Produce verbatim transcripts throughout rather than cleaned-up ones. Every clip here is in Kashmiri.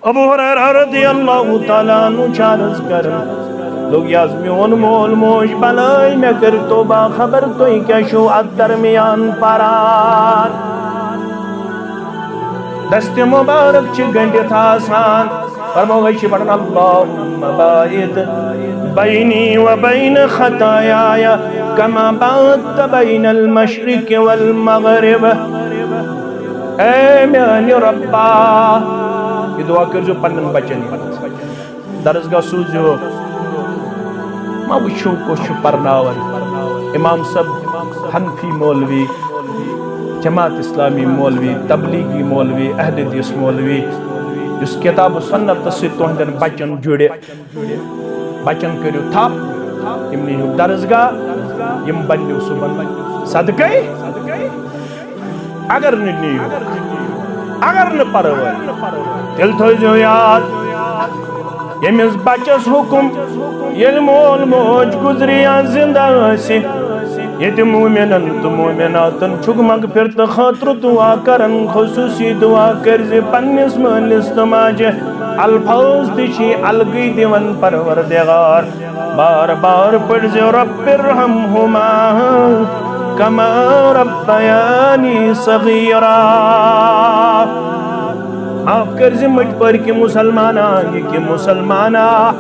ابو ہریرہ رضی اللہ تعالیٰ عنہ چھُ عرض کران، دوٚپُن، یہِ حظ میون مول موج بلٲے، مےٚ کٔرۍ تو باخبر، تُہۍ کیٛاہ چھِو اتھ درمیان پران؟ دستِ مبارک چھِ گٔنڈِتھ آسان۔ فرموو، أسۍ چھِ پران، اللہم باعد بینی و بین خطایای کما باعدت بین المشرق والمغرب۔ اے میانہِ رۄبا، یہِ دعا کٔرزیو پننٮ۪ن بچن۔ درسگاہ سوٗزیو، ما وٕچھِو کُس چھُ پرناوان۔ امام صٲب، حنفی مولوی، جماعت اسلامی مولوی، تبلیغی مولوی، اہل حدیث مولوی، یُس کتاب و سنتس سۭتۍ تُہنٛدٮ۪ن بچن جُڑِ، بچن کٔرِو تھپھ، یِم نیٖہِو درسگاہ، یِم بننیو صُبحن صدقے۔ اگر نہٕ نیٖہِو، اگر نہٕ پرواے، تیٚلہِ تھٲیزیو یاد، ییٚمِس بچس حُکم، ییٚلہِ مول موج گُزرِ یا زِندٕ آسہِ، ییٚتہِ مومنن تہٕ مومناتن چھُکھ مغفرتہٕ خٲطرٕ دُعا کران، خصوٗصی دُعا کٔرزِ پننِس مٲلِس تہٕ ماجہِ۔ الفاظ تہِ چھِ الگٕے دِوان پروردگار۔ بار بار پٔرزِ، رب ارحمہما کما ربیانی صغیرا۔ معاف کٔرزِ مٔٹۍ پٲرۍ کہِ مسلمانا، یہِ کہِ مسلمانا۔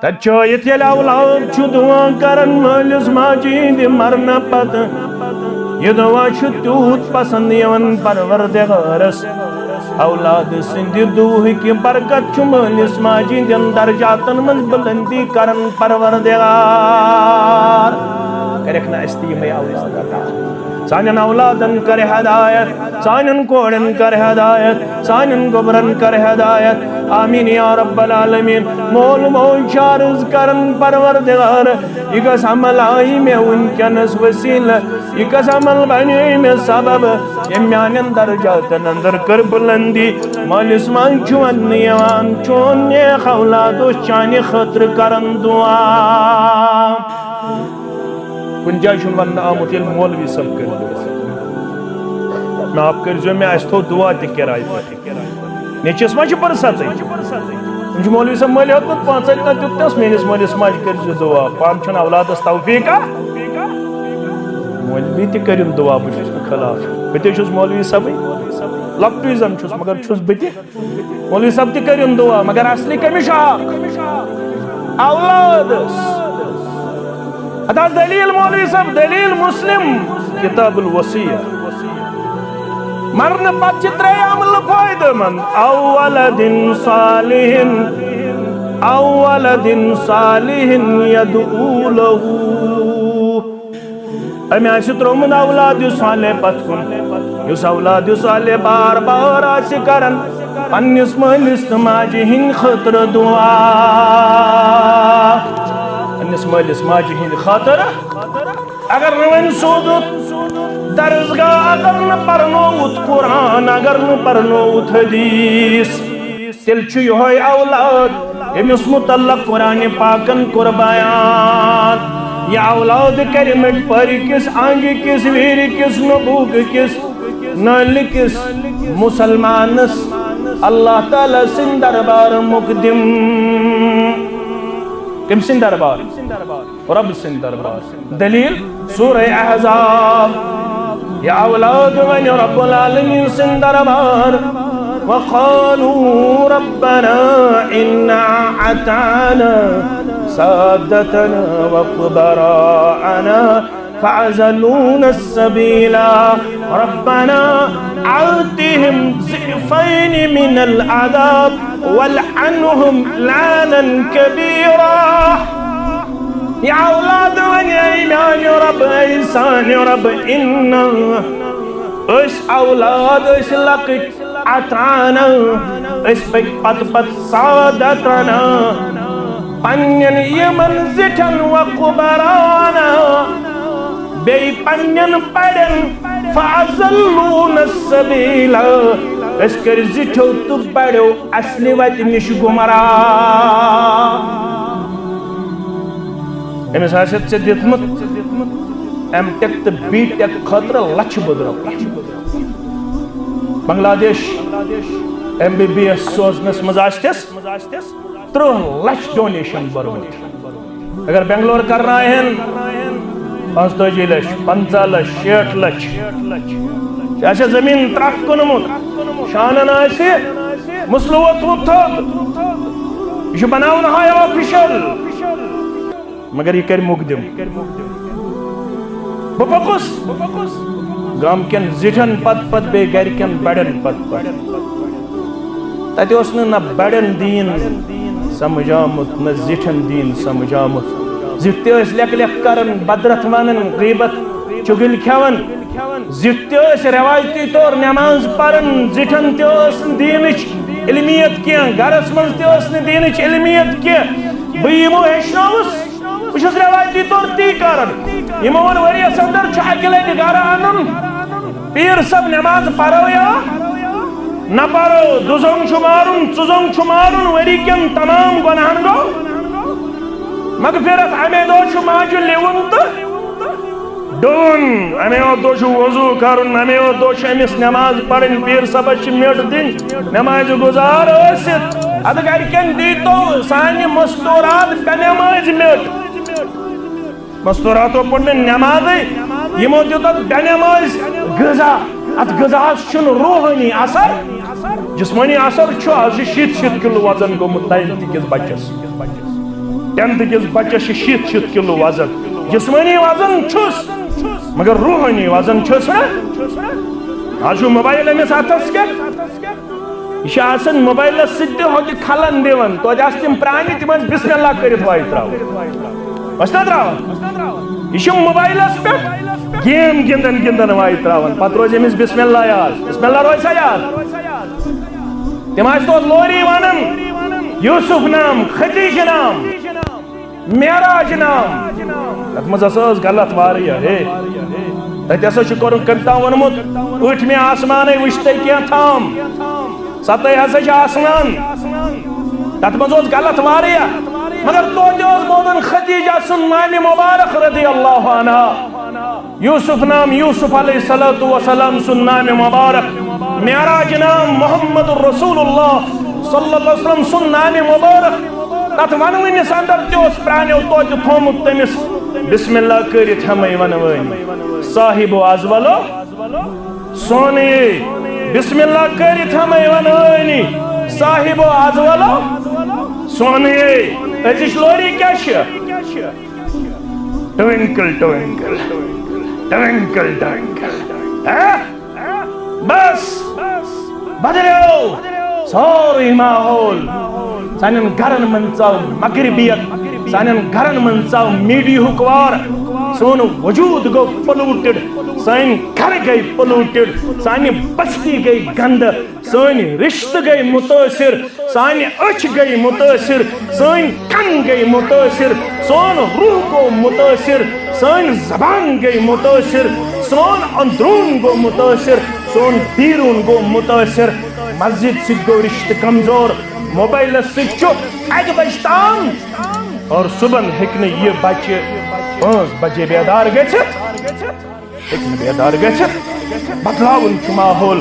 تتہِ چھٲیِتھ ییٚلہِ اولاد چھُ دُعا کران مٲلِس ماجہِ ہِنٛدِ مرنہٕ پتہٕ، یہِ دُعا چھُ تیوٗت پسند یِوان پروردگارس۔ اولاد سٕنٛدِ دُعہٕکہِ برکت چھُ مٲلِس ماجہِ ہِنٛدٮ۪ن درجاتن منٛز بُلندی کران پروردگار۔ کرکھ نہ اَسہِ تہِ یِمے اولاد عطا۔ سانٮ۪ن اولادن کر ہدایت، سانٮ۪ن کورٮ۪ن کر ہدایت، سانٮ۪ن گوبرن کر ہدایت۔ آمین یا رب العالمین۔ مول موج چھُ عرض کران، پروردگار، یہِ گژھ عمل آیہِ مےٚ وٕنکیٚنس وسیلہٕ، یہِ گژھ عمل بنے مےٚ سبب، ییٚمۍ میانٮ۪ن درجاتن اندر کٔر بلندی۔ مٲلِس ماجہِ چھُ وننہٕ یِوان، چون نیک اولاد اوس چانہِ خٲطرٕ کران دُعا۔ کُنہِ جایہِ چھُنہٕ وننہٕ آمُت، ییٚلہِ مولوی صٲب کٔرۍ دُعا۔ معاف کٔرۍزیو مےٚ، اَسہِ تھوٚو دُعا تہِ کِرایہِ پٮ۪ٹھ۔ نیٚچوِس ما چھِ فرصتٕے؟ أمۍ چھُ مولوی صٲب مٔلۍ ہیوٚتمُت پانٛژَے، نہ دیُت تَس، میٛٲنِس مٲلِس ماجہِ کٔرۍزِ دُعا، پانہٕ چھُنہٕ اولادَس توفیٖقا۔ مولوی تہِ کٔرِن دُعا، بہٕ چھُس نہٕ خلاف۔ بہٕ تہِ چھُس مولوی صٲبٕے، لۄکٹُے زَن چھُس، مگر چھُس بہٕ تہِ۔ مولوی صٲب تہِ کٔرِن دُعا، مگر اصلی کٔمِس چھُ حق؟ اولادس۔ اَتھ حظ دٔلیٖل مولوی صٲب، دٔلیٖل مسلم، کتاب الوصیہ۔ مرنہٕ پتہٕ چھِ ترٛےٚ عملہٕ فٲیدٕ مند۔ او ولد صالح، او ولد صالح یدعو لہ۔ أمۍ آسہِ ترٛوومُت اولاد صالح پتھ کُن، یُس اولاد صالح بار بار آسہِ کران پننِس مٲلِس تہٕ ماجہِ ہِنٛدِ خٲطرٕ دُعا۔ پننِس مٲلِس ماجہِ ہِنٛدِ خٲطرٕ۔ اگر نہٕ وۄنۍ سوٗزُتھ درسگاہ، اگر نہٕ پرنووُتھ قرآن، اگر نہٕ پرنووُتھ حدیث، تیٚلہِ چھُ یِہوٚے اولاد، ییٚمِس مُتعلق قرآنِ پاکن کوٚر بیان۔ یہِ اولاد کرِ مٔٹۍ پٲرۍ کِس، آنگہِ کِس، ویٖرِ کِس، نبوٗگہٕ کِس، نٲلہِ کِس مُسلمانس اللہ تعالیٰ سٕنٛدِ دربار مقدم۔ کٔمۍ سٕنٛدِ دربار؟ رب سٕنٛدِ دربار۔ دلیل سورہ احزاب، یہِ اولاد ونہِ رب العالمین سٕنٛدِ دربار، وقالوا ربنا إنا أطعنا سادتنا وكبراءنا فأضلونا السبيلا ربنا آتهم ضعفين من العذاب والعنهم لعنا كبيرا۔ یہِ اولاد ونہِ، اے میانہِ رب، اے سانہِ رب، اِنہ، أسۍ اولاد، أسۍ لۄکٕٹۍ، اطعنا، أسۍ پٔکۍ پتہٕ پتہٕ سادتنا، پننٮ۪ن یِمن زِٹھٮ۪ن، و کبراءنا، بیٚیہِ پننٮ۪ن بڑٮ۪ن، فأضلونا السبيلا، أسۍ کٔرۍ زِٹھیو تہٕ بڑیو اصلہِ وتہِ نِش گمراہ۔ أمِس آسہِ ژےٚ دیُتمُت ایم ٹیک تہٕ بی ٹیک خٲطرٕ لچھِ بوٚد رۄپیہِ۔ بنگلہ دیش، ایم بی بی ایس سوزنس منٛز آسہِ تس ترٕٛہ لچھ ڈونیشن بٔرمٕژ۔ اگر بنگلور کرناوہن پانٛژتٲجی لچھ، پنٛژاہ لچھ، شیٹھ لچھ، یہِ آسہِ زٔمیٖن ترٛکھ کٕنمُت، شانن آسہِ مسلہٕ ووٚتھمُت تھوٚد، یہِ چھُ بناوُن ہاے آفیشل، مگر یہِ کرِ مقدم۔ بہٕ پوٚکُس گامہٕ کٮ۪ن زِٹھٮ۪ن پتہٕ پتہٕ، بیٚیہِ گرِ کٮ۪ن بڑٮ۪ن پتہٕ پتہٕ۔ تتہِ اوس نہٕ نہ بڑٮ۪ن دیٖن سمجھ آمُت، نہ زِٹھٮ۪ن دیٖن سمجھ آمُت۔ زِٹھۍ تہِ ٲسۍ لیکہٕ لیکہٕ کران، بدرتھ ونان، غیبت، چُغلۍ کھٮ۪وان۔ زِٹھۍ تہِ ٲسۍ رٮ۪وایتی طور نٮ۪ماز پران، زِٹھٮ۪ن تہِ ٲس نہٕ دیٖنٕچ علمیت کینٛہہ، گرس منٛز تہِ ٲس نہٕ دیٖنٕچ علمیت کینٛہہ۔ بہٕ یِمو ہیٚچھنٲوُس، بہٕ چھُس رٮ۪وایتی طور تی کران۔ یِمو ووٚن، ؤریَس اندر چھُ اَکہِ لٹہِ گرٕ اَنُن، پیٖر صٲب، نٮ۪ماز پرو یا نہ پرو، دُزنٛگ چھُ مارُن، ژُزنٛگ چھُ مارُن، ؤری کٮ۪ن تمام گۄناہن گوٚو مغفرت۔ اَمے دۄہ چھُ ماجہِ لِوُن تہٕ ڈوٗن، اَمے یوت دۄہ چھُ وضوٗ کرُن، اَمے یوت دۄہ چھُ أمِس نٮ۪ماز پرٕنۍ، پیٖر صٲبس چھِ مِٹ دِنۍ، نٮ۪مازِ گُزار ٲسِتھ۔ اَدٕ گرِکٮ۪ن دیٖتو سانہِ مستورات بے نٮ۪مازِ مِٹ۔ مستوراتو پوٚر نہٕ نٮ۪مازٕے، یِمو دیُت اَتھ بے نٮ۪مازِ غذا۔ اَتھ غذاہَس چھُنہٕ روحٲنی اثر، جسمٲنی اثر چھُ۔ آز چھُ شیٖتھ شیٖتھ کِلوٗ وزن گوٚمُت ناینتھ کِس بچس، ٹینتھ کِس بچس چھُ شیٖتھ شیٖتھ کِلوٗ وزن۔ جسمٲنی وزن چھُس، مگر روحٲنی وزن چھُس نہٕ۔ آز چھُ موبایل أمِس اَتھس کٮ۪تھ، یہِ چھُ آسان موبایلس سۭتۍ تہِ ہوٚتہِ کھلن دِوان۔ توتہِ آسہٕ تِم پرٛانہِ، تِم ٲسۍ بسم اللہ کٔرِتھ وایہِ ترٛاوان۔ ٲسۍ نا ترٛاوان؟ یہِ چھُ موبایلس پٮ۪ٹھ گیم گِنٛدان گِنٛدان وایہِ ترٛاوان۔ پتہٕ روزِ أمِس بسم اللہ یاد۔ بسم اللہ روزِ سا یاد؟ تِم آسہٕ توتہِ لوری ونان، یوسف نام، ختیج نام، معراج نام۔ تتھ منٛز ہسا ٲس غلط واریاہ، ہے۔ تتہِ ہسا چھُ کوٚرمُت، کٔمۍ تام ووٚنمُت، ٲٹھمہِ آسمانے وٕچھتَے کینٛہہ تام، ستٲے ہسا چھِ آسمان۔ تتھ منٛز اوس غلط واریاہ، مگر توتہِ اوس بوزان ختیجہ سُنٛد نامِ مبارک رضی اللہ عنہا۔ یوسف نام یوسف علیہ الصلوۃ والسلام سُنٛد نامِ مبارک، معراج نام محمد رسول اللہ صلی اللہ علیہ وسلم سُنٛد نامِ مبارک۔ تتھ ونوٕنِس اندر تہِ اوس پرٛانیو توتہِ تھوٚومُت تٔمِس بسم اللہ کٔرِتھ ہٮ۪مَے ونوٲنی۔ صاحب و از ولو سونیے، بسم اللہ کٔرِتھ ہٮ۪مَے ونوٲنی۔ صاحب و از ولو سونیے۔ أزِچ لوری کیٛاہ چھِ؟ ٹوِنکل ٹوِنکل، ٹوِنکل ٹوِنکل۔ ہہ؟ بس بدلیو سورُے ماحول۔ سانٮ۪ن گرن منٛز ژاو مغربیت، سانٮ۪ن گرن منٛز ژاو میڈیاہُک وار۔ سون وجود گوٚو پولوٹڈ، سٲنۍ گرٕ گٔے پولوٹڈ، سانہِ بستی گٔے گندٕ، سٲنۍ رشتہٕ گٔے متٲثر، سانہِ أچھ گٔے متٲثر، سٲنۍ کن گٔے متٲثر، سون روح گوٚو متٲثر، سٲنۍ زبان گٔے متٲثر، سون اندروٗن گوٚو متٲثر، سون بیروٗن گوٚو متٲثر۔ مسجد سۭتۍ گوٚو رشتہٕ کمزور، موبایلس سۭتۍ چھُ اکہِ بجہِ تام، اور صبحن ہیٚکہِ نہٕ یہِ بچہِ پانٛژھ بجے بیدار گٔژھِتھ۔ ہیٚکہِ نہٕ بیدار گٔژھِتھ۔ بدلاوُن چھُ ماحول،